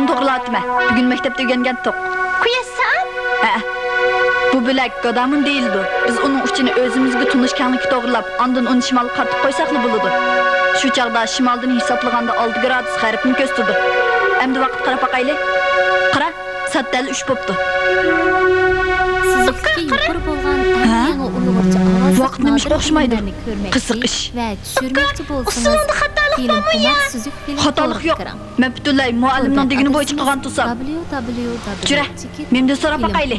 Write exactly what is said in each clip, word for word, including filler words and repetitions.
توغرىلاۋاتىمەن. بۈگۈن مەكتەپتە ئۆگەنگەنتۇق. قۇياش سائەت؟ ھەئە. بۇ بۆلەك گادامون دېيىلىدۇ. بىز ئۇنىڭ ئۇچىنى ئۆزىمىزگە تونۇش كەڭلىككە توغرىلاپ، ئاندىن ئۇنى شىمالغا قارىتىپ قويساقلا بولىدۇ. شۇ چاغدا شىمالدىن ھېسابلىغاندا ئالتە گرادۇس غەربنى كۆرسىتىدۇ. ئەمدى ۋاقىتقا قاراپ باقايلى. قارا، سائەت دەل ئۈچ بوپتۇ. سىزىكتىكى يۇقىرى بولغان ئەڭ ھە؟ يېڭى ئۇيغۇرچە ئاۋازلىق ۋاقىت نېمىشقا نادىر ئوخشىمايدۇ؟ فىلىملەرنى كۆرمەكچى قىزىق ئىش. ۋە چۈشۈرمەكچى بولسىڭىز، ئۇسسۇلۇڭدا خاتالىق فىلىم بارمۇ يا؟ قۇمار سۈزۈك فىلىم خاتالىق يوق. كۆرۈڭ. مەن پۈتۈنلەي مۇئەللىمنىڭ دېگىنى بويىچە قىلغان تۇرسام. جۈرە، مېمدىن سوراپ باقايلى.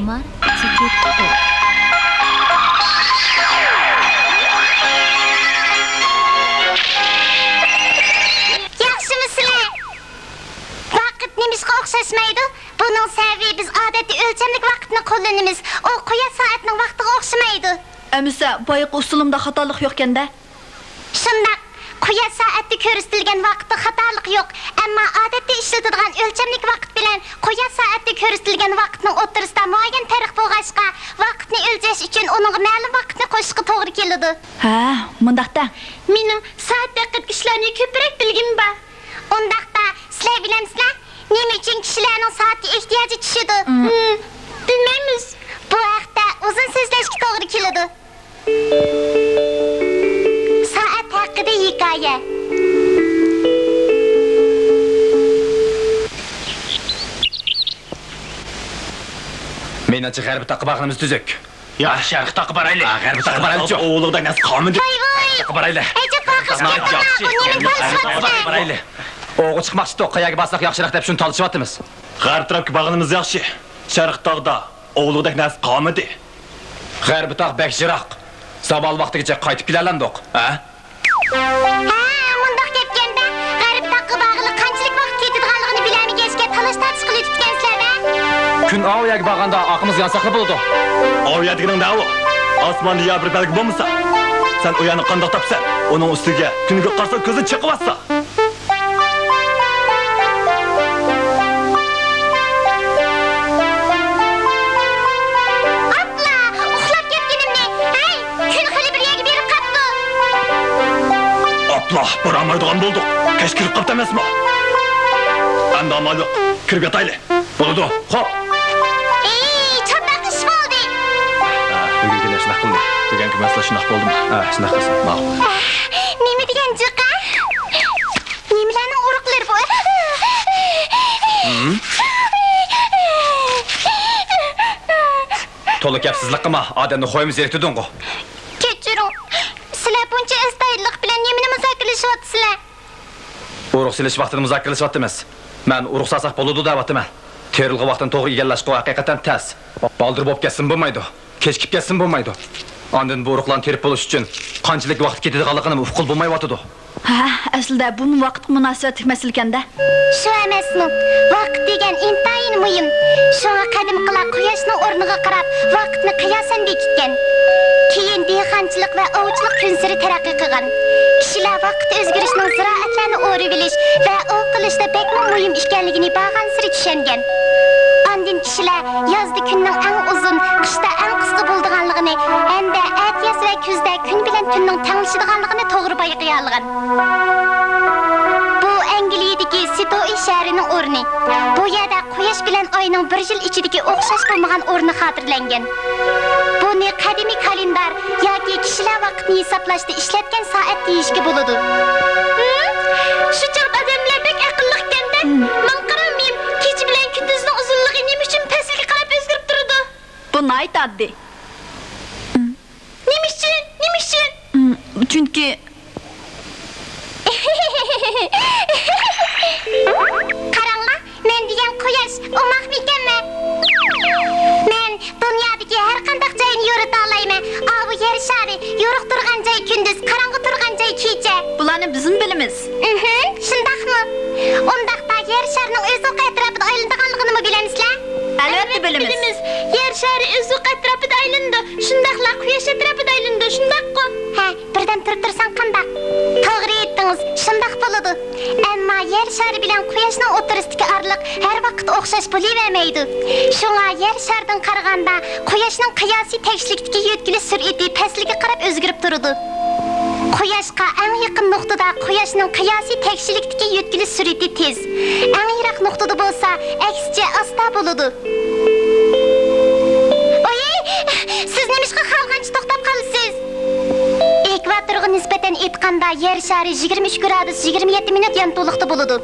ياخشىمۇسىلەر؟ ۋاقىت نېمىشقا ئوخشاشمايدۇ؟ بۇنىڭ سەۋەبى بىز ئادەتتە ئۆلچەملىك ۋاقىتنى قوللىنىمىز. ئۇ قۇياش سائەتنىڭ ۋاقتىغا ئوخشىمايدۇ. ئەمىسە، بايىقى ئۇسسۇلۇمدا خاتالىق يوقكەن-دە؟ شۇنداق. قۇياش سائەتتە كۆرسىتىلگەن ۋاقىتتا خاتالىق يوق، ئەمما ئادەتتە ئىشلىتىدىغان ئۆلچەملىك ۋاقىت بىلەن قۇياش سائەتتە كۆرسىتىلگەن ۋاقىتنىڭ ئوتتۇرىسىدا مۇئەييەن پەرق بولغاچقا، ۋاقىتنى ئۆلچەش ئۈچۈن ئۇنىڭغا مەلۇم ۋاقىتنى قوشۇشقا توغرا كېلىدۇ. ھە، مۇنداق دە. مېنىڭ سائەت ھەققىدىكى ئىشلارنى كۆپرەك بىلگۈم بار. ئۇنداقتا، سىلەر بىلەمسىلەر، نېمە ئۈچۈن كىشىلەرنىڭ سائەتكە ئېھتىياجى چۈشىدۇ؟ ھىم، بىلمەيمىز. بۇ ھەقتە ئۇزۇن سۆزلەشكە توغرا كېلىدۇ. سائەت ھەققىدە ھېكايە. مېنىڭچە، غەربىي تاغقا بارغىنىمىز تۈزۈك. ياق، شەرقىي تاغقا بارايلى. ھە، غەربىي تاغقا بارايلىچۇ. ئوۋلىغۇدەك نەرسە قالمىدى. ۋاي، ۋاي. تاغقا بارايلى. ئەجەب، باقىسىز، ياخشى. ئۇنى نېمە تالىشىۋاتىسىلەر؟ تاغقا بارايلى. ئوۋغا چىقماقچىدۇق، قەيەرگە بارساق ياخشىراق دەپ شۇنى تالىشىۋاتىمىز. غەرب تەرەپكە بارغىنىمىز ياخشى. شەرقىي تاغدا ئوۋلىغۇدەك نەرسە قالمىدى. غەربىي تاغ بەك يىراق. زاۋال ۋاقتىغىچە قايتىپ كېلەلەمدۇق، ھە؟ ھە، مۇنداق گەپكەندە، غەربىي تاغقا بارغىلى قانچىلىك ۋاقىت كېتىدىغانلىقىنى بىلەلمىگەچكە تالاش-تارتىش قىلىۋېتىپتىكەنسىلەر-دە. كۈن ئاۋۇ يەرگە بارغاندا ئارقىمىزغا يانساقلا بولىدۇ. ئاۋۇ يەر دېگىنىڭ نەۋۇ؟ ئاسماندا يا بىر بەلگە بولمىسا، سەن ئۇ يەرنى قانداق تاپىسەن؟ ئۇنىڭ ئۈستىگە كۈنگە قارىسا كۆزۈڭ چېقىۋاتسا. ئاپلا، ئۇخلاپ كەتكىنىمنى. ھەي، كۈن خېلى بىر يەرگە بېرىپ قاپتۇ. ئاپلا، بارالمايدىغان بولدۇق. كەچ كىرىپ قاپتۇ ئەمەسمۇ؟ ئەمدى ئامال يوق. كىرىپ ياتايلى. بولىدۇ. خوپ. ئېي، چاتاق ئىش بولدى. ھە، بۈگۈنكىدە شۇنداق قىلدى. بۈگۈنكى مەسىلە شۇنداق بولدىمۇ؟ ھە، شۇنداق قىلسا ماقۇل. نېمە دېگەن جىق، ھە؟ نېمىلەرنىڭ ئۇرۇقلىرى بۇ؟ ھىم؟ تولا گەپسىزلىك قىلما، ئادەمنى خويمۇ زېرىكتۈردۈڭغۇ. كەچۈرۈڭ، سىلەر بۇنچە ئەستايىدىللىق بىلەن نېمىنى مۇزاكىرىلىشىۋاتىسىلەر؟ ئۇرۇق سېلىش ۋاقتىدا مۇزاكىرىلىشىۋاتىمىز. مەن ئۇرۇق سالساق بولىدۇ دەۋاتىمەن. تېرىلغۇ ۋاقتىنى توغرا ئىگىلەشكە ۋە ھەقىقەتەن تەس. بالدۇر بولۇپ كەتسىمۇ بولمايدۇ، كېچىكىپ كەتسىمۇ بولمايدۇ. ئاندىن بۇ ئۇرۇقلارنى تېرىپ بولۇش ئۈچۈن قانچىلىك ۋاقىت كېتىدىغانلىقىنىمۇ ئۇققىلى بولمايۋاتىدۇ. ھە، ئەسلىدە بۇمۇ ۋاقىتقا مۇناسىۋەتلىك مەسىلىكەن-دە. شۇ ئەمەسمۇ؟ ۋاقىت دېگەن ئىنتايىن مۇھىم. شۇڭا قەدىمكىلەر قۇياشنىڭ ئورنىغا قاراپ ۋاقىتنى قىياسەن بېكىتكەن. كېيىن دېھقانچىلىق ۋە ئوۋچىلىق كۈنسېرى تەرەققىي قىلغان. كىشىلەر ۋاقىت ئۆزگىرىشىنىڭ زىرائەتلەرنى ئورىۋېلىش ۋە ئوۋ قىلىشتا بەكمۇ مۇھىم ئىكەنلىكىنى بارغانسېرى چۈشەنگەن. ئاندىن كىشىلەر يازدا كۈننىڭ ئەڭ ئۇزۇن، قىشتا ئەڭ قىسقا بولىدىغانلىقىنى ھەمدە ئەتىياز ۋە كۈزدە كۈن بىلەن تۈننىڭ تەڭلىشىدىغانلىقىنى توغرا بايقىيالىغان. بۇ ئەنگلىيەدىكى سىتوئى شەھىرىنىڭ ئورنى. بۇ يەردە قۇياش بىلەن ئاينىڭ بىر يىل ئىچىدىكى ئوخشاش بولمىغان ئورنى خاتىرىلەنگەن. بۇنى قەدىمىي كالېندار ياكى كىشىلەر ۋاقىتنى ھېسابلاشتا ئىشلەتكەن سائەت دېيىشكە بولىدۇ. ھىم؟ شۇ چاغدا ئادەملەر بەك ئەقىللىقكەن-دە. ھىم. ماڭا قاراڭ، مېيىم، كېچە بىلەن كۈندۈزنىڭ ئۇزۇنلۇقى نېمە ئۈچۈن پەسىلگە قاراپ ئۆزگىرىپ تۇرىدۇ؟ بۇ ناھايىتى ئاددىي. نېمە ئۈچۈن؟ نېمە ئۈچۈن؟ ھىم، چۈنكى قاراڭلار، مەن دېگەن قۇياش، ئوماقمىكەنمەن؟ مەن دۇنيادىكى ھەر قانداق جاينى يورۇتالايمەن. ئاۋۇ يەر شارى، يورۇق تۇرغان جاي كۈندۈز، قاراڭغۇ تۇرغان جاي كېچە. بۇلارنى بىزمۇ بىلىمىز. ئىھىم، شۇنداقمۇ؟ ئۇنداقتا يەر شارىنىڭ ئۆزى ئوقى ئەتراپىدا ئايلىنىدىغانلىقىنىمۇ بىلەمسىلەر؟ ئەلۋەتتە بىلىمىز. يەر شارى ئۆزى ئوقى ئەتراپىدا ئايلىنىدۇ، شۇنداقلا قۇياش ئەتراپىدا ئايلىنىدۇ، شۇنداققۇ؟ ھە، بىردەم تۇرۇپ تۇرساڭ قانداق؟ توغرا ئېيتتىڭىز، شۇنداق بولىدۇ. ئەمما يەر شارى بىلەن قۇياشنىڭ ئوتتۇرىسىدىكى ئارىلىق ھەر ۋاقىت ئوخشاش بولۇۋەرمەيدۇ. شۇڭا يەر شارىدىن قارىغاندا، قۇياشنىڭ قىياسىي تەكشىلىكتىكى يۆتكىلىش سۈرئىتى پەسىلگە قاراپ ئۆزگىرىپ تۇرىدۇ. قۇياشقا ئەڭ يېقىن نۇقتىدا قۇياشنىڭ قىياسىي تەكشىلىكتىكى يۆتكىلىش سۈرئىتى تېز. ئەڭ يىراق نۇقتىدا بولسا ئەكسىچە ئاستا بولىدۇ. ئوي، سىز نېمىشقا خالىغانچە توختاپ قالىسىز؟ ئېكۋاتورغا نىسبەتەن ئېيتقاندا، يەر شارى يىگىرمە ئۈچ گرادۇس يىگىرمە يەتتە مىنۇت يانتۇلۇقتا بولىدۇ.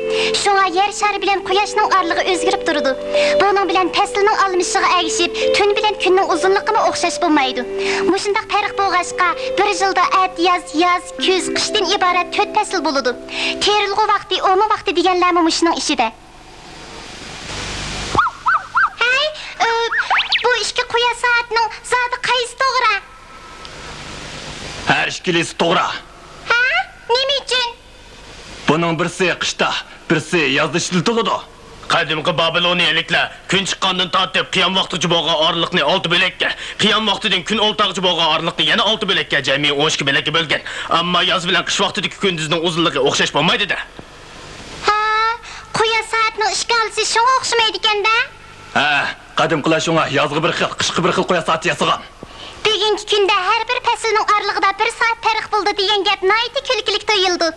شۇڭا يەر شارى بىلەن قۇياشنىڭ ئارىلىقى ئۆزگىرىپ تۇرىدۇ. بۇنىڭ بىلەن پەسىلنىڭ ئالمىشىشىغا ئەگىشىپ، تۈن بىلەن كۈننىڭ ئۇزۇنلۇقىمۇ ئوخشاش بولمايدۇ. مۇشۇنداق پەرق بولغاچقا، بىر يىلدا ئەتىياز، ياز، كۈز، قىشتىن ئىبارەت تۆت پەسىل بولىدۇ. تېرىلغۇ ۋاقتى، ئومۇ ۋاقتى دېگەنلەرمۇ مۇشۇنىڭ ئىچىدە. ھەي، ئۆ، بۇ ئىككى قۇياش سائەتنىڭ زادى قايسى توغرا؟ ھەر ئىككىلىسى توغرا. ھە؟ نېمە ئۈچۈن؟ بۇنىڭ بىرسى قىشتا، بىرسى يازدا ئىشلىتىلىدۇ. قەدىمكى بابىلونىيەلىكلەر كۈن چىققاندىن تارتىپ قىيام ۋاقتىغىچە بولغان ئارىلىقنى ئالتە بۆلەككە، قىيام ۋاقتىدىن كۈن ئولتۇرغىچە بولغان ئارىلىقنى يەنە ئالتە بۆلەككە، جەمئىي ئون ئىككى بۆلەككە بۆلگەن. ئەمما ياز بىلەن قىش ۋاقتىدىكى كۈندۈزنىڭ ئۇزۇنلۇقى ئوخشاش بولمايدۇ-دە. ھە، قۇياش سائەتنىڭ ئىشكالىسى شۇڭا ئوخشىمايدىكەن-دە. ھە، قەدىمكىلەر شۇڭا يازغا بىر خىل، قىشقا بىر خىل قۇياش سائىتى ياسىغان. بۈگۈنكى كۈندە ھەر بىر پەسىلنىڭ ئارىلىقىدا بىر سائەت پەرق بولىدۇ دېگەن گەپ ناھايىتى كۈلكىلىك تۇيۇلىدۇ.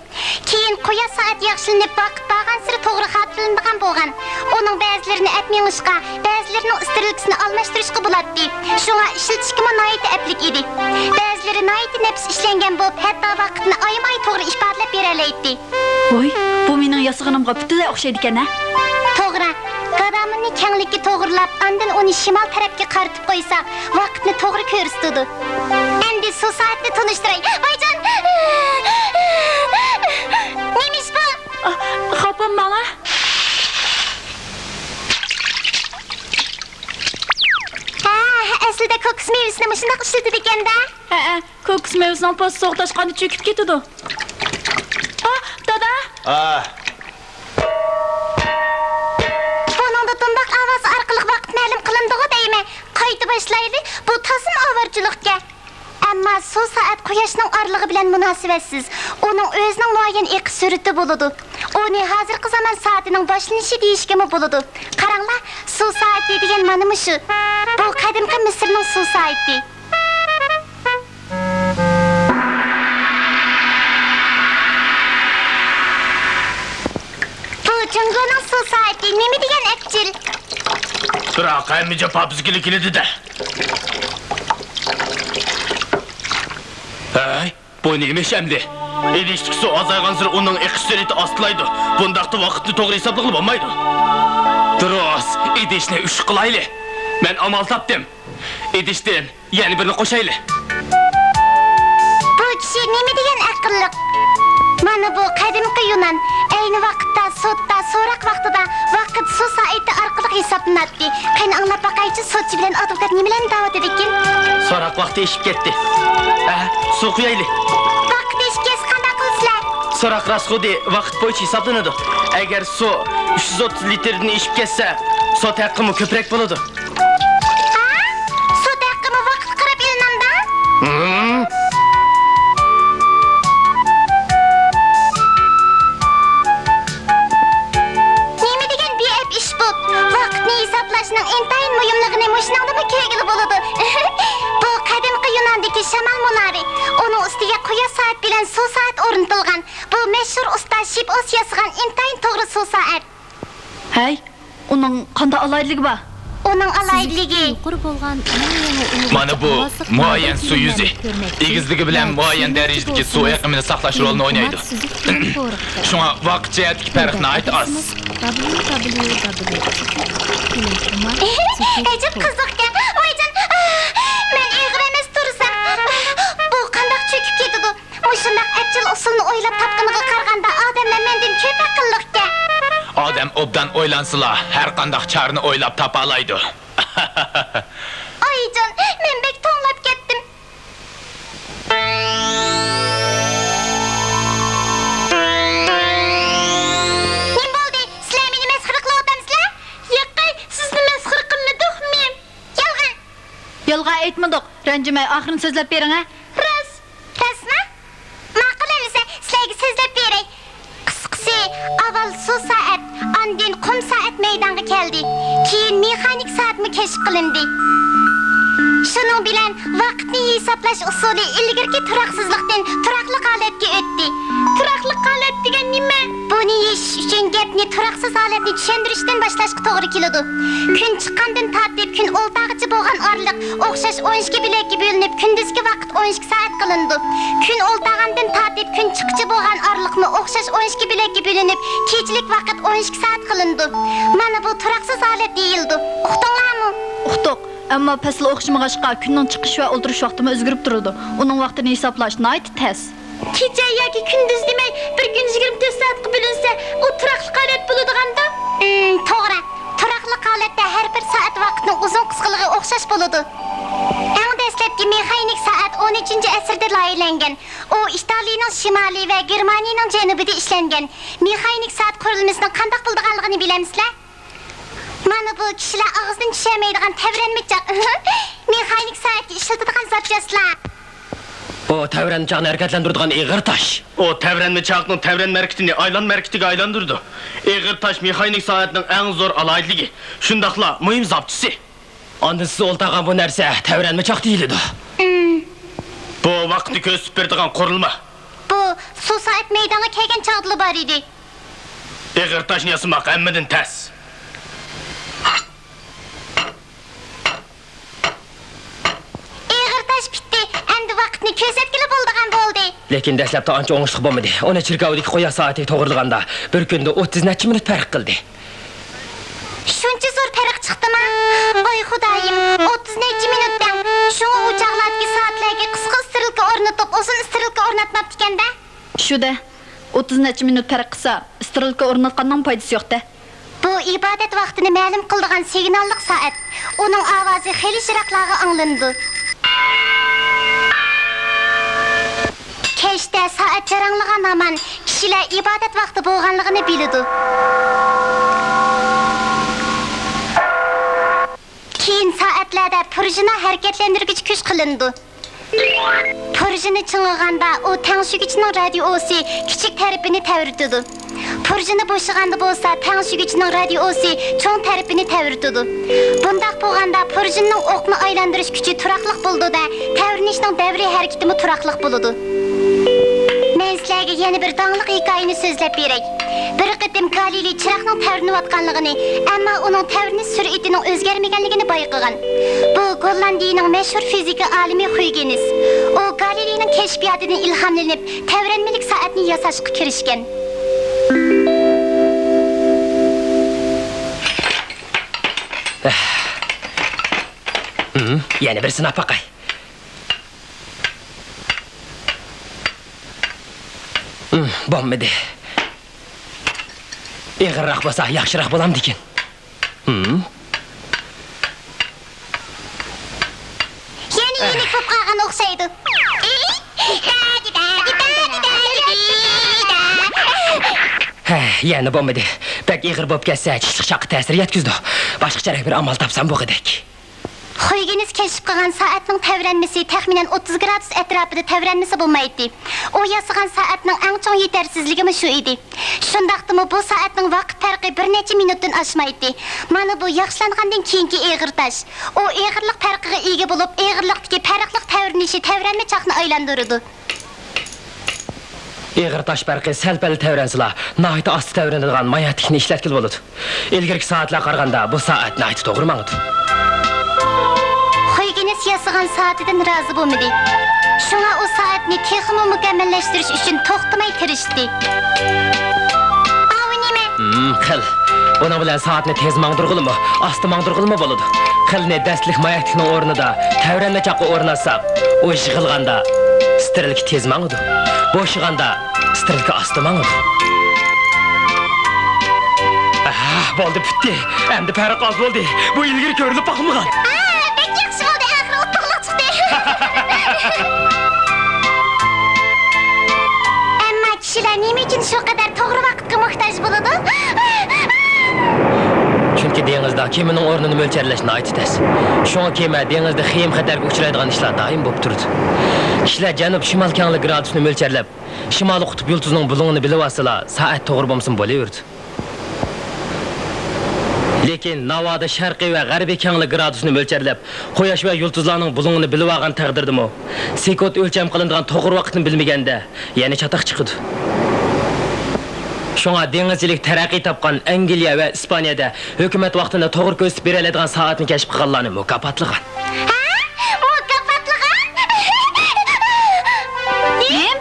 كېيىن قۇياش سائەت ياخشىلىنىپ، ۋاقىت بارغانسېرى توغرا خاتىرىلىنىدىغان بولغان. ئۇنىڭ بەزىلىرىنى ئەپ مېڭىشقا، بەزىلىرىنىڭ ئىسترېلكىسىنى ئالماشتۇرۇشقا بولاتتى. شۇڭا ئىشلىتىشكىمۇ ناھايىتى ئەپلىك ئىدى. بەزىلىرى ناھايىتى نەپىس ئىشلەنگەن بولۇپ، ھەتتا ۋاقىتنى ئايىماي توغرا ئىپادىلەپ بېرەلەيتتى. ۋوي، بۇ مېنىڭ ياسىغىنىمغا پۈتۈنلەي ئوخشايدىكەن-ھە؟ توغرا. گادامىننى كەڭلىككە توغرىلاپ، ئاندىن ئۇنى شىمال تەرەپكە قارىتىپ قويسا، ۋاقىتنى توغرا كۆرسىتىدۇ. ئەمدى سۇ سائەتنى تونۇشتۇراي. ۋايجان! نېمە ئىش بۇ؟ ئا، خاپا بولماڭ-ھە. ھە، ئەسلىدە كوكۇس مېۋىسىنى مۇشۇنداق ئىشلىتىدىكەن-دە. ھەئە، كوكۇس مېۋىسىنىڭ پوستى سوغۇقلاشقاندا چۆكۈپ كېتىدۇ. ئا، دادا! ھە. بۇنىڭدا دۇمباق ئاۋازى ئارقىلىق ۋاقىت مەلۇم قىلىنىدىغۇ دەيمەن. قايتا باشلايلى، بۇ تازىمۇ ئاۋارىچىلىقكەن. ئەمما سۇ سائەت قۇياشنىڭ ئارىلىقى بىلەن مۇناسىۋەتسىز. ئۇنىڭ ئۆزىنىڭ مۇئەييەن ئېقىش سۈرئىتى بولىدۇ. ئۇنى ھازىرقى زامان سائىتىنىڭ باشلىنىشى دېيىشكىمۇ بولىدۇ. قاراڭلار، سۇ سائىتى دېگەن مانا مۇشۇ. بۇ قەدىمكى مىسىرنىڭ سۇ سائىتى. بۇ جۇڭگونىڭ سۇ سائىتى نېمە دېگەن ئەپچىل! بىراق ھەممە جاپا بىزگىلا كېلىدۇ-دە. ھەي، بۇ نېمە ئىش ئەمدى؟ ئىدىشتىكى سۇ ئازايغانسېرى ئۇنىڭ ئېقىش سۈرئىتى ئاستىلايدۇ. بۇنداقتا ۋاقىتنى توغرا ھېسابلىغىلى بولمايدۇ. دۇرۇس، ئىدىشنى ئۈچ قىلايلى. مەن ئامال تاپتىم. ئىدىشتىن يەنە بىرنى قوشايلى. بۇ كىشى نېمە دېگەن ئەقىللىق! مانا بۇ قەدىمكى يۇنان. ئەينى ۋاقىتتا سوتتا سوراق ۋاقتىدا ۋاقىت سۇ سائىتى ئارقىلىق ھېسابلىناتتى. قېنى ئاڭلاپ باقايچۇ، سوتچى بىلەن ئادۋوكات نېمىلەرنى دەۋاتىدىكىن؟ سوراق ۋاقتى ئېشىپ كەتتى. ھە، سۇ قۇيايلى. ۋاقىت ئېشىپ كەتسە قانداق قىلىسىلەر؟ سوراق راسخوتى ۋاقىت بويىچە ھېسابلىنىدۇ. ئەگەر سۇ ئۈچ يۈز ئوتتۇز لىتىردىن ئېشىپ كەتسە، سوت ھەققىمۇ كۆپرەك بولىدۇ. ھە؟ سوت ھەققىمۇ ۋاقىتقا قاراپ ئېلىنامدا؟ ھىم. نېمە دېگەن بىئەپ ئىش بۇ! ۋاقىتنى ھېسابلاشنىڭ ئىنتايىن مۇھىملىقىنى مۇشۇنىڭدىنمۇ كۆرگىلى بولىدۇ. بۇ قەدىمكى يۇناندىكى شامال مۇنارى. ئۇنىڭ ئۈستىگە قۇياش سائەت بىلەن سۇ سائەت ئورنىتىلغان. بۇ مەشھۇر ئۇستا شىپئوس ياسىغان ئىنتايىن توغرا سۇ سائەت. ھەي، ئۇنىڭ قانداق ئالاھىدىلىكى بار؟ ئۇنىڭ ئالاھىدىلىكى. يۇقىرى بولغان ئەڭ يېڭى ئۇلۇغۋار مانا بۇ مۇئەييەن سۇ يۈزى. ئېگىزلىكى بىلەن مۇئەييەن دەرىجىدىكى سۇ ئېقىمىنى ساقلاش رولىنى ئوينايدۇ. شۇڭا ۋاقىت جەھەتتىكى پەرقى ناھايىتى ئاز. ئەجەب قىزىقكەن. ۋايجان، مەن ئېغىر ئەمەس تۇرسام، بۇ قانداق چۆكۈپ كېتىدۇ؟ مۇشۇنداق ئەپچىل ئۇسۇلنى ئويلاپ تاپقىنىغا قارىغاندا، ئادەملەر مەندىن كۆپ ئەقىللىقكەن. ئادەم ئوبدان ئويلانسىلا، ھەر قانداق چارىنى ئويلاپ تاپالايدۇ. ئايجان، مەن بەك توڭلاپ كەتتىم. نېمە بولدى؟ سىلەر مېنى مەسخىرە قىلىۋاتامسىلەر؟ ياقەي، سىزنى مەسخىرە قىلمىدۇق، مېم. يالغان! يالغان ئېيتمىدۇق. رەنجىمەي، ئاخىرىنى سۆزلەپ بېرىڭە. راست. راستمۇ؟ ماقۇل ئەمىسە، سىلەرگە سۆزلەپ بېرەي. قىسقىسى، ئاۋۋال سۇ سائەت، ئاندىن قۇم سائەت مەيدانغا كەلدى. كېيىن مېخانىك سائەتمۇ كەشىپ قىلىندى. شۇنىڭ شۇنىڭ بىلەن ۋاقىتنى ھېسابلاش ئۇسۇلى ئىلگىرىكى تۇراقسىزلىقتىن تۇراقلىق ھالەتكە ئۆتتى. تۇراقلىق ھالەت دېگەن نېمە؟ بۇنى يېشىش ئۈچۈن گەپنى تۇراقسىز ھالەتنى چۈشەندۈرۈشتىن باشلاشقا توغرا كېلىدۇ. كۈن چىققاندىن تارتىپ كۈن ئولتارغىچە بولغان ئارىلىق ئوخشاش ئون ئىككى بۆلەككە بۆلۈنۈپ، كۈندۈزكى ۋاقىت ئون ئىككى سائەت قىلىنىدۇ. كۈن ئولتارغاندىن تارتىپ كۈن چىققىچە بولغان ئارىلىقمۇ ئوخشاش ئون ئىككى بۆلەككە بۆلۈنۈپ، كېچىلىك ۋاقىت ئون ئىككى سائەت قىلىنىدۇ. مانا بۇ تۇراقسىز ھالەت دېيىلىدۇ. ئۇقتۇڭلارمۇ؟ ئۇقتۇق. ئەمما پەسىل ئوخشىمىغاچقا، كۈننىڭ چىقىش ۋە ئولتۇرۇش ۋاقتىمۇ ئۆزگىرىپ تۇرىدۇ. ئۇنىڭ ۋاقتىنى ھېسابلاش ناھايىتى تەس. كېچە ياكى كۈندۈز دېمەي، بىر كۈن يىگىرمە تۆت سائەتكە بۆلۈنسە، ئۇ تۇراقلىق ھالەت بولىدىغاندا؟ ئىم، توغرا. تۇراقلىق ھالەتتە ھەر بىر سائەت ۋاقىتنىڭ ئۇزۇن قىسقىلىقى ئوخشاش بولىدۇ. ئەڭ دەسلەپكى مېخانىك سائەت ئون ئۈچىنچى ئەسىردە لايىھەلەنگەن. ئۇ ئىتالىيىنىڭ شىمالى ۋە گېرمانىيىنىڭ جەنۇبىدا ئىشلەنگەن. مېخانىك سائەت قۇرۇلمىسىنىڭ قانداق بولىدىغانلىقىنى بىلەمسىلەر؟ مانا بۇ كىشىلەر ئاغزىدىن چۈشەلمەيدىغان تەۋرەنمىچاق. مېخانىك سائەتكە ئىشلىتىدىغان زاپچاسلار. ئۇ تەۋرەنمىچاقنى ھەرىكەتلەندۈرىدىغان ئېغىر تاش. ئۇ تەۋرەنمىچاقنىڭ تەۋرەنمە ھەرىكىتىنى ئايلانما ھەرىكىتىگە ئايلاندۇرىدۇ. ئېغىر تاش مېخانىك سائەتنىڭ ئەڭ زور ئالاھىدىلىكى، شۇنداقلا مۇھىم زاپچىسى. ئاندىن سىز ئولتۇرغان بۇ نەرسە تەۋرەنمىچاق دېيىلىدۇ. بۇ ۋاقىتنى كۆرسىتىپ بېرىدىغان قۇرۇلما. بۇ سۇ سائەت مەيدانغا كەلگەن چاغدىلا بار ئىدى. ئېغىر تاشنى ياسىماق ھەممىدىن تەس. ئېغىر تاش پۈتتى، ئەمدى ۋاقىتنى كۆرسەتكىلى بولىدىغان بولدى. لېكىن دەسلەپتە ئانچە ئوڭۇشلۇق بولمىدى. ئۇنى چېركاۋدىكى قۇياش سائىتىگە توغرىلىغاندا، بىر كۈندە ئوتتۇز نەچچە مىنۇت پەرق قىلدى. شۇنچە زور پەرق چىقتىما؟ ۋاي خۇدايىم، ئوتتۇز نەچچە مىنۇت دەڭ. شۇڭا ئۇ چاغلاردىكى سائەتلەرگە قىسقا ئىسترېلكا ئورنىتىپ، ئۇزۇن ئىسترېلكا ئورناتماپتىكەن-دە. شۇ-دە، ئوتتۇز نەچچە مىنۇت پەرق قىلسا، ئىسترېلكا ئورناتقاننىڭ پايدىسى يوق-دە. بۇ ئىبادەت ۋاقتىنى مەلۇم قىلىدىغان سىگناللىق سائەت. ئۇنىڭ ئاۋازى خېلى يىراقلارغا ئاڭلىنىدۇ. كەچتە سائەت جاراڭلىغان ھامان كىشىلەر ئىبادەت ۋاقتى بولغانلىقىنى بىلىدۇ. كېيىن سائەتلەردە پۇرژىنا ھەرىكەتلەندۈرگۈچ كۈچ قىلىنىدۇ. پۇرژىنا چىڭىغاندا، ئۇ تەڭشىگۈچنىڭ رادىئوسى كىچىك تەرىپىنى تەۋرىتىدۇ. پۇرژىنا بوشىغاندا بولسا، تەڭشىگۈچنىڭ رادىئوسى چوڭ تەرىپىنى تەۋرىتىدۇ. بۇنداق بولغاندا، پۇرژىنىنىڭ ئوقنى ئايلاندۇرۇش كۈچى تۇراقلىق بولىدۇ-دە، تەۋرىنىشنىڭ دەۋرىي ھەرىكىتىمۇ تۇراقلىق بولىدۇ. مەن سىلەرگە يەنە بىر داڭلىق ھېكايىنى سۆزلەپ بېرەي. بىر قېتىم گالىلېي چىراغنىڭ تەۋرىنىۋاتقانلىقىنى، ئەمما ئۇنىڭ تەۋرىنىش سۈرئىتىنىڭ ئۆزگەرمىگەنلىكىنى بايقىغان. بۇ گوللاندىيىنىڭ مەشھۇر فىزىكا ئالىمى خۇيگېنس. ئۇ گالىلېينىڭ كەشپىياتىدىن ئىلھاملىنىپ، تەۋرەنمىلىك سائەتنى ياساشقا كىرىشكەن. ھىم، يەنە بىر سىناپ باقاي. ھىم، بولمىدى. ئېغىرراق بولسا ياخشىراق بولامدىكىن. ھىم. يەنە يېنىك بولۇپ قالغان ئوخشايدۇ. ھە، يەنە بولمىدى. بەك ئېغىر بولۇپ كەتسە، چىشلىق چاققا تەسىر يەتكۈزىدۇ. باشقا چارە بىر ئامال تاپسام بولغۇدەك. خۇيگېنس كەشىپ قىلغان سائەتنىڭ تەۋرەنمىسى تەخمىنەن ئوتتۇز گرادۇس ئەتراپىدا تەۋرەنمىسە بولمايتتى. ئۇ ياسىغان سائەتنىڭ ئەڭ چوڭ يېتەرسىزلىكىمۇ شۇ ئىدى. شۇنداقتىمۇ بۇ سائەتنىڭ ۋاقىت پەرقى بىر نەچچە مىنۇتتىن ئاشمايتتى. مانا بۇ ياخشىلانغاندىن كېيىنكى ئېغىر تاش. ئۇ ئېغىرلىق پەرقىگە ئىگە بولۇپ، ئېغىرلىقتىكى پەرقلىق تەۋرىنىشى تەۋرەنمە چاقنى ئايلاندۇرىدۇ. ئېغىر تاش پەرقى سەل-پەل تەۋرەنسىلا، ناھايىتى ئاستا تەۋرىنىدىغان ماياتىكنى ئىشلەتكىلى بولىدۇ. ئىلگىرىكى سائەتلەرگە قارىغاندا بۇ سائەت ناھايىتى توغرا ماڭىدۇ. خۇيگېنس ياسىغان سائىتىدىن رازى بولمىدى. شۇڭا ئۇ سائەتنى تېخىمۇ مۇكەممەللەشتۈرۈش ئۈچۈن توختىماي تىرىشتى. ئاۋۇ نېمە؟ ھىم، خىل. بۇنىڭ بىلەن سائەتنى تېز ماڭدۇرغىلىمۇ، ئاستا ماڭدۇرغىلىمۇ بولىدۇ. خىلنى دەسلىك ماياتىكنىڭ ئورنىدا تەۋرەنمە چاققا ئورناتساق، ئۇ يىغىلغاندا سترېلكا تېز ماڭىدۇ. بوشىغاندا سترېلكا ئاستا ماڭىدۇ. ئاھ، بولدى، پۈتتى. ئەمدى پەرق ئاز بولدى. بۇ ئىلگىرى كۆرۈلۈپ باقمىغان. ئا، بەك ياخشى بولدى، ئاخىرى ئۇتۇقلۇق چىقتى. ئەمما كىشىلەر نېمە ئۈچۈن شۇ قەدەر توغرا ۋاقىتقا موھتاج بولىدۇ؟ چۈنكى دېڭىزدا كېمىنىڭ ئورنىنى مۆلچەرلەش ناھايىتى تەس. شۇڭا كېمە دېڭىزدا خېيىم خەتەرگە ئۇچرايدىغان ئىشلار دائىم بولۇپ تۇرىدۇ. كىشىلەر جەنۇب شىمال كەڭلىك گرادۇسىنى مۆلچەرلەپ، شىمالىي قۇتۇپ يۇلتۇزىنىڭ بۇلۇڭىنى بىلىۋالسىلا، سائەت توغرا بولمىسىمۇ بولۇۋېرىدۇ. لېكىن ناۋادا شەرقىي ۋە غەربىي كەڭلىك گرادۇسىنى مۆلچەرلەپ، قۇياش ۋە يۇلتۇزلارنىڭ بۇلۇڭىنى بىلىۋالغان تەقدىردىمۇ، سېكۇنت ئۆلچەم قىلىنىدىغان توغرا ۋاقىتنى بىلمىگەندە، يەنە چاتاق چىقىدۇ. شۇڭا دېڭىزچىلىك تەرەققىي تاپقان ئەنگلىيە ۋە ئىسپانىيەدە ھۆكۈمەت ۋاقتىنى توغرا كۆرسىتىپ بېرەلەيدىغان سائەتنى كەشىپ قىلغانلارنى مۇكاپاتلىغان. ھە؟ مۇكاپاتلىغان؟ نېمە؟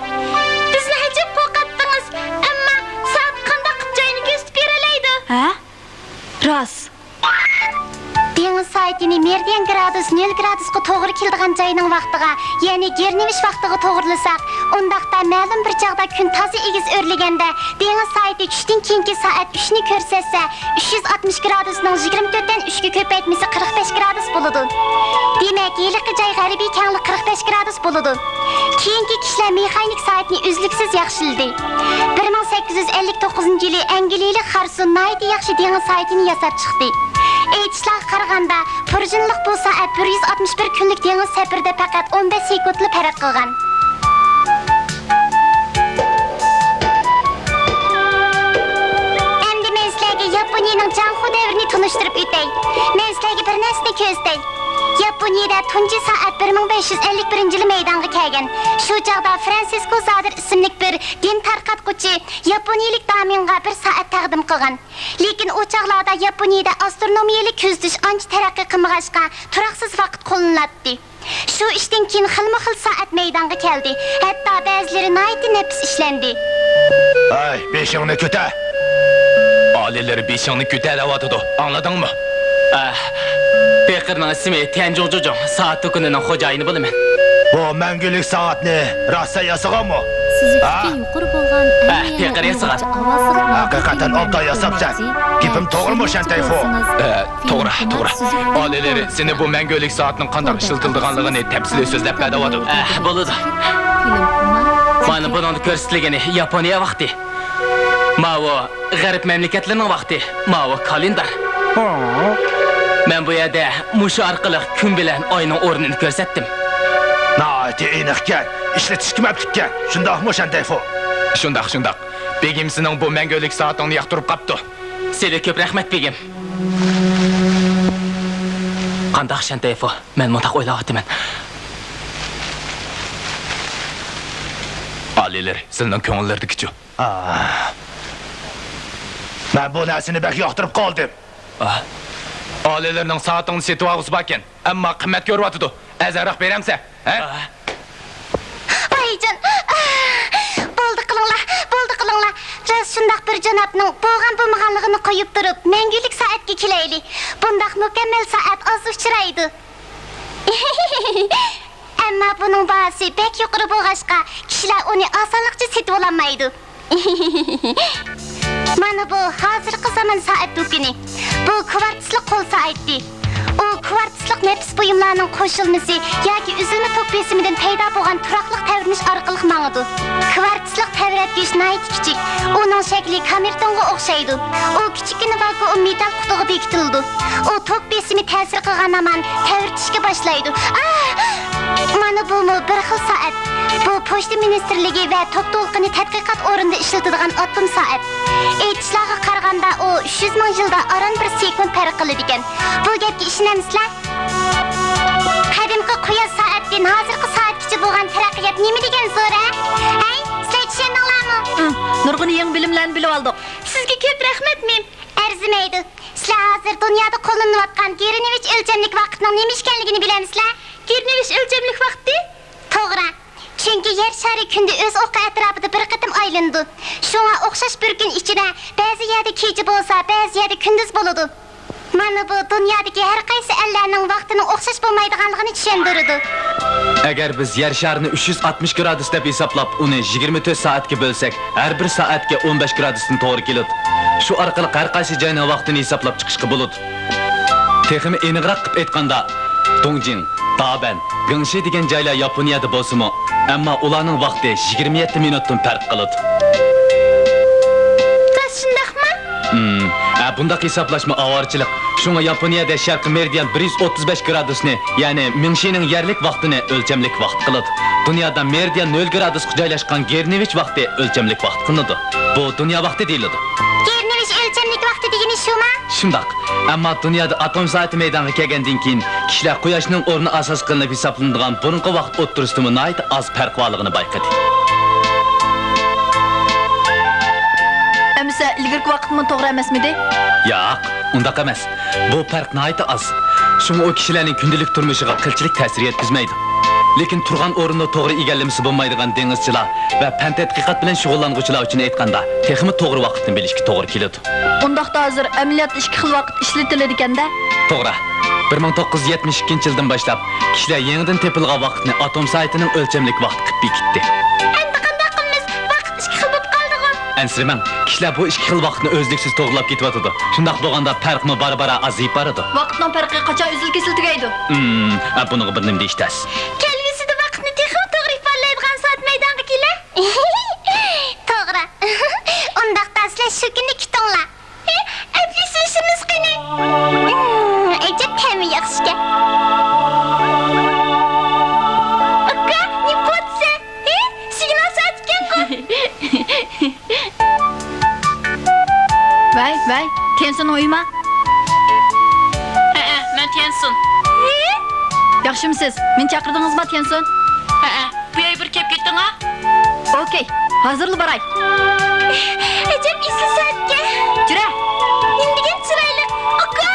بىزنى ئەجەب قورقۇتتىڭىز. ئەمما سائەت قانداق قىلىپ جايىنى كۆرسىتىپ بېرەلەيدۇ؟ ھە؟ راست. دېڭىز سائىتىنى مېرىدىان گرادۇس نۆل گرادۇسقا توغرا كېلىدىغان جاينىڭ ۋاقتىغا، يەنى گىرنىۋىچ ۋاقتىغا توغرىلىساق، ئۇنداقتا مەلۇم بىر چاغدا كۈن تازا ئېگىز ئۆرلىگەندە، دېڭىز سائىتى چۈشتىن كېيىنكى سائەت ئۈچنى كۆرسەتسە، ئۈچ يۈز ئاتمىش گرادۇسنىڭ يىگىرمە تۆتتىن ئۈچكە كۆپەيتمىسى قىرىق بەش گرادۇس بولىدۇ. دېمەك، ھېلىقى جاي غەربىي كەڭلىك قىرىق بەش گرادۇس بولىدۇ. كېيىنكى كىشىلەر مېخانىك سائەتنى ئۈزلۈكسىز ياخشىلىدى. بىر مىڭ سەككىز يۈز ئەللىك توققۇزىنچى يىلى ئەنگلىيەلىك خارسون ناھايىتى ياخشى دېڭىز سائىتىنى ياساپ چىقتى. ئېيتىشلارغا قارىغاندا، پۇرژىنلىق بۇ سائەت بىر يۈز ئاتمىش بىر كۈنلۈك دېڭىز سەپىرىدە پەقەت ئون بەش سېكۇنتلا پەرق قىلغان. ئەمدى مەن سىلەرگە ياپونىيەنىڭ جاڭخۇ دەۋرىنى تونۇشتۇرۇپ ئۆتەي. مەن سىلەرگە بىر نەرسىنى كۆرسىتەي. ياپونىيەدە تۇنجى سائەت بىر مىڭ بەش يۈز ئەللىك بىرىنچى يىلى مەيدانغا كەلگەن. شۇ چاغدا فرانسىسكو زادېر ئىسىملىك بىر دىن تارقاتقۇچى ياپونىيەلىك دامىنغا بىر سائەت تەقدىم قىلغان. لېكىن ئۇ چاغلاردا ياپونىيەدە ئاسترونومىيەلىك كۆزىتىش ئانچە تەرەققىي قىلمىغاچقا، تۇراقسىز ۋاقىت قوللىنىلاتتى. شۇ ئىشتىن كېيىن خىلمۇ خىل سائەت مەيدانغا كەلدى. ھەتتا بەزىلىرى ناھايىتى نەپىس ئىشلەندى. ھەي، بېشىڭنى كۆتەر! ئالىيلىرى بېشىڭنى كۆتەر دەۋاتىدۇ، ئاڭلىدىڭمۇ؟ ئە، پېقىرنىڭ ئىسمى تيەنجۇڭ جۇجۇڭ، سائەت دۇكىنىنىڭ خوجايىنى بولىمەن. بۇ مەڭگۈلۈك سائەتنى راست سەن ياسىغانمۇ؟ ھە؟ سۈزۈكلۈكى يۇقىرى بولغان ئە، ئەنئەنە پېقىر ياسىغان. ئاۋازلىق ھەقىقەتەن ئوبدان ياساپسەن. گېپىم توغرىمۇ، شەنتەيفۇ؟ ئە، توغرا، توغرا. ئالىيلىرى سېنى بۇ مەڭگۈلۈك سائەتنىڭ قانداق ئىشلىتىلىدىغانلىقىنى تەپسىلىي سۆزلەپ بەر دەۋاتىدۇ. ئە، بولىدۇ. مانا بۇنىڭدا كۆرسىتىلگىنى ياپونىيە ۋاقتى. ماۋۇ غەرب مەملىكەتلىرىنىڭ ۋاقتى، ماۋۇ كالېندار. مەن بۇ يەردە مۇشۇ ئارقىلىق كۈن بىلەن ئاينىڭ ئورنىنى كۆرسەتتىم. ناھايىتى ئېنىقكەن، ئىشلىتىشكىمۇ ئەپلىككەن. شۇنداقمۇ، شەنتەيفۇ؟ شۇنداق، شۇنداق. بېگىم سېنىڭ بۇ مەڭگۈلۈك سائىتىڭنى ياقتۇرۇپ قاپتۇ. سىلىگە كۆپ رەھمەت، بېگىم. قانداق، شەنتەيفۇ؟ مەن مۇنداق ئويلاۋاتىمەن. ئالىيلىرى سىلىنىڭ كۆڭۈللىرىدىكىچۇ؟ ئاھ. مەن بۇ نەرسىنى بەك ياقتۇرۇپ قالدىم. ئاھ. ئالىيلىرىنىڭ سائىتىڭنى سېتىۋالغۇسى باركەن، ئەمما قىممەت كۆرۈۋاتىدۇ. ئەرزانراق بېرەمسەن، ھە؟ ئاھ. ۋايجان، ئاھ. بولدى قىلىڭلار، بولدى قىلىڭلار. راست شۇنداق بىر جانابنىڭ بولغان بولمىغانلىقىنى قويۇپ تۇرۇپ، مەڭگۈلۈك سائەتكە كېلەيلى. بۇنداق مۇكەممەل سائەت ئاز ئۇچرايدۇ. ئەمما بۇنىڭ باھاسى بەك يۇقىرى بولغاچقا، كىشىلەر ئۇنى ئاسانلىقچە سېتىۋالالمايدۇ. مانا بۇ ھازىرقى زامان سائەت دۇكىنى. بۇ كۋارتسلىق قول سائىتى. ئۇ كۋارتسلىق نەپىس بۇيۇملارنىڭ قوشۇلمىسى ياكى ئۈزۈلمە توك بېسىمىدىن پەيدا بولغان تۇراقلىق تەۋرىنىش ئارقىلىق ماڭىدۇ. كۋارتسلىق تەۋرەتكۈچ ناھايىتى كىچىك. ئۇنىڭ شەكلى كامېرتونغا ئوخشايدۇ. ئۇ كىچىككىنە ۋاكۇئۇم مېتال قۇتىغا بېكىتىلىدۇ. ئۇ توك بېسىمى تەسىر قىلغان ھامان تەۋرىتىشكە باشلايدۇ. ئاھ! مانا بۇمۇ بىر خىل سائەت. بۇ پوچتا مىنىستىرلىكى ۋە توك دولقۇنى تەتقىقات ئورنىدا ئىشلىتىدىغان ئاتوم سائەت. ئېيتىشلارغا قارىغاندا، ئۇ ئۈچ يۈز مىڭ يىلدا ئاران بىر سېكۇنت پەرق قىلىدىكەن. بۇ گەپكە ئىشىنەمسىلەر؟ قەدىمكى قۇياش سائەتتىن ھازىرقى سائەتكىچە بولغان تەرەققىيات نېمە دېگەن زور، ھە؟ ھەي، سىلەر چۈشەندىڭلارمۇ؟ ھىم، نۇرغۇن يېڭى بىلىملەرنى بىلىۋالدۇق. سىزگە كۆپ رەھمەت، مىم. ئەرزىمەيدۇ. سىلەر ھازىر دۇنيادا قوللىنىلىۋاتقان گىرنىۋىچ ئۆلچەملىك ۋاقىتنىڭ نېمە ئىكەنلىكىنى بىلەمسىلەر؟ گىرنىۋىچ ئۆلچەملىك ۋاقتى؟ توغرا. چۈنكى يەر شارى كۈندە ئۆز ئوقى ئەتراپىدا بىر قېتىم ئايلىنىدۇ. شۇڭا ئوخشاش بىر كۈن ئىچىدە بەزى يەردە كېچە بولسا، بەزى يەردە كۈندۈز بولىدۇ. مانا بۇ دۇنيادىكى ھەر قايسى ئەللەرنىڭ ۋاقتىنىڭ ئوخشاش بولمايدىغانلىقىنى چۈشەندۈرىدۇ. ئەگەر بىز يەر شارىنى ئۈچ يۈز ئاتمىش گرادۇس دەپ ھېسابلاپ، ئۇنى يىگىرمە تۆت سائەتكە بۆلسەك، ھەر بىر سائەتكە ئون بەش گرادۇستىن توغرا كېلىدۇ. شۇ ئارقىلىق ھەر قايسى جاينىڭ ۋاقتىنى ھېسابلاپ چىقىشقا بولىدۇ. تېخىمۇ ئېنىقراق قىلىپ ئېيتقاندا، دۇڭجىڭ، دابەن، گېڭشى دېگەن جايلار ياپونىيەدە بولسىمۇ، ئەمما ئۇلارنىڭ ۋاقتى يىگىرمە يەتتە مىنۇتتىن پەرق قىلىدۇ. راست شۇنداقمۇ؟ ھىم، ھە، بۇنداق ھېسابلاشمۇ ئاۋارىچىلىق. شۇڭا ياپونىيەدە شەرقىي مېرىدىيان بىر يۈز ئوتتۇز بەش گرادۇسنى، يەنى مىڭشىنىڭ يەرلىك ۋاقتىنى ئۆلچەملىك ۋاقىت قىلىدۇ. دۇنيادا مېرىدىيان نۆل گرادۇسقا جايلاشقان گىرنىۋىچ ۋاقتى ئۆلچەملىك ۋاقىت قىلىنىدۇ. بۇ دۇنيا ۋاقتى دېيىلىدۇ. گىرنىۋىچ ئۆلچەملىك ۋاقتى دېگىنى شۇما؟ شۇنداق. ئەمما دۇنيادا ئاتوم سائىتى مەيدانغا كەلگەندىن كېيىن، كىشىلەر قۇياشنىڭ ئورنى ئاساس قىلىنىپ ھېسابلىنىدىغان بۇرۇنقى ۋاقىت ئوتتۇرىسىدىمۇ ناھايىتى ئاز پەرق بارلىقىنى بايقىدى. ئەمىسە، ئىلگىرىكى ۋاقىتمۇ توغرا ئەمەسمىدى؟ ياق، ئۇنداق ئەمەس. بۇ پەرق ناھايىتى ئاز. شۇڭا ئۇ كىشىلەرنىڭ كۈندىلىك تۇرمۇشىغا قىلچىلىك تەسىر يەتكۈزمەيدۇ. لېكىن تۇرغان ئورۇننى توغرا ئىگىلىمىسە بولمايدىغان دېڭىزچىلار ۋە پەن تەتقىقات بىلەن شۇغۇللانغۇچىلار ئۈچۈن ئېيتقاندا، تېخىمۇ توغرا ۋاقىتنى بىلىشكە توغرا كېلىدۇ. ئۇنداقتا ھازىر ئەمەلىيەتتە ئىككى خىل ۋاقىت ئىشلىتىلىدىكەن-دە؟ توغرا. بىر مىڭ توققۇز يۈز يەتمىش ئىككىنچى يىلدىن باشلاپ كىشىلەر يېڭىدىن تېپىلغان ۋاقىتنى ئاتوم سائىتىنىڭ ئۆلچەملىك ۋاقتى قىلىپ بېكىتتى. ئەمدى قانداق قىلىمىز؟ ۋاقىت ئىككى خىل بولۇپ قالدىغۇ. ئەنسىرىمەڭ، كىشىلەر بۇ ئىككى خىل ۋاقىتنى ئۈزلۈكسىز توغرىلاپ كېتىۋاتىدۇ. شۇنداق بولغاندا پەرقمۇ بارا-بارا ئازىيىپ بارىدۇ. ۋاقىتنىڭ پەرقى قاچان ئۈزۈل-كېسىل تۈگەيدۇ؟ ئىم، ئە، بۇنىڭغا بىر نېمە دېيىش تەس. كەلگۈسىدە ۋاقىتنى تېخىمۇ توغرا ئىپادىلەيدىغان سائەت مەيدانغا كېلە. توغرا. ئۇنداقتا سىلەر شۇ كۈننى كۈتۈڭلار. ھە، ئەپلىسىۋېشىمىز قېنى. ئەجەب تەمى ياخشىكەن. ئاكا، نېمە قىلىۋاتىسەن؟ ھە، سىگنال سائەت ئىكەنغۇ. ۋەي، ۋەي، تيەنسۇننىڭ ئۆيىما؟ ھەئە، مەن تيەنسۇن. ھە؟ ياخشىمۇسىز؟ مېنى چاقىردىڭىزما، تيەنسۇن؟ ھەئە. بۇ يەرگە بىر كېلىپ كېتىڭا. ئوكەي، ھازىرلا باراي. ئەجەب ئېسىل سائەتكەن. جۈرە. نېمە دېگەن چىرايلىق. ئاكا!